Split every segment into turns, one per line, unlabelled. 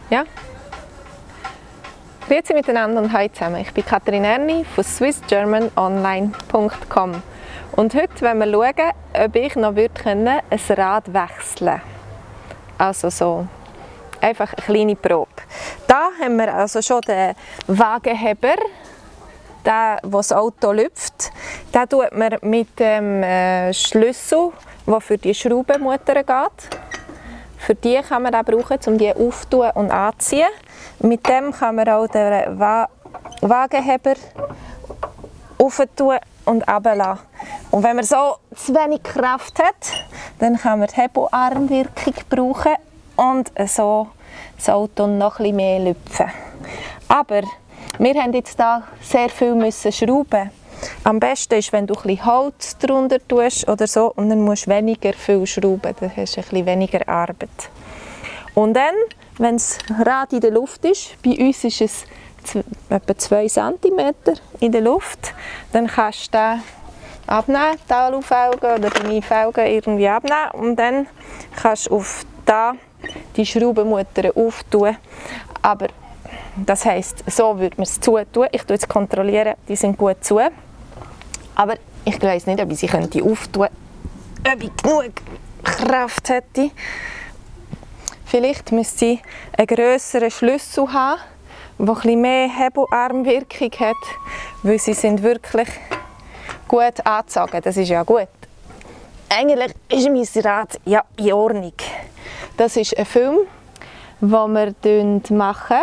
Ja? Grüezi miteinander und hallo zusammen. Ich bin Katrin Erni von swissgermanonline.com und heute wollen wir schauen, ob ich noch ein Rad wechseln kann. Also so einfach eine kleine Probe. Da haben wir also schon den Wagenheber, der das Auto lüpft. Den tut man mit dem Schlüssel, der für die Schraubenmutter geht. Für die kann man auch brauchen, um die aufzutun und anzuziehen. Mit dem kann man auch den Wagenheber aufzutun und runterlassen. Und wenn man so zu wenig Kraft hat, dann kann man die Hebelarmwirkung brauchen und so das Auto noch etwas mehr lüpfen. Aber wir haben jetzt hier sehr viel schrauben. Am besten ist, wenn du ein bisschen Holz drunter tust oder so, und dann musst du weniger viel schrauben, dann hast du ein bisschen weniger Arbeit. Und dann, wenn das Rad in der Luft ist, bei uns ist es etwa 2 cm in der Luft, dann kannst du den abnehmen, die Alufelgen oder deine Felgen irgendwie abnehmen, und dann kannst du auf die Schraubenmutter auftun. Aber das heisst, so würde man es zutun. Ich tue jetzt kontrollieren, die sind gut zu. Aber ich weiss nicht, ob ich sie auftun könnte, ob ich genug Kraft hätte. Vielleicht müsste ich einen grösseren Schlüssel haben, der etwas mehr Hebelarmwirkung hat, weil sie sind wirklich gut angezogen. Das ist ja gut. Eigentlich ist mein Rad ja in Ordnung. Das ist ein Film, den wir machen,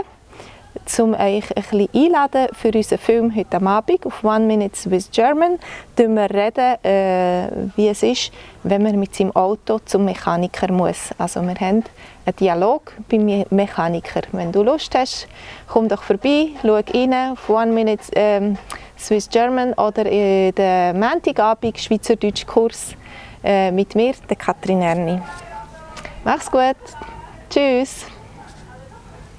um euch ein bisschen einladen für unseren Film heute Abend auf 1 Minute Swiss German. Wir reden, wie es ist, wenn man mit seinem Auto zum Mechaniker muss. Also wir haben einen Dialog beim Mechaniker. Wenn du Lust hast, komm doch vorbei, schau rein auf 1 Minute Swiss German oder in den Montagabend Schweizerdeutsch-Kurs mit mir, der Katrin Erni. Mach's gut. Tschüss.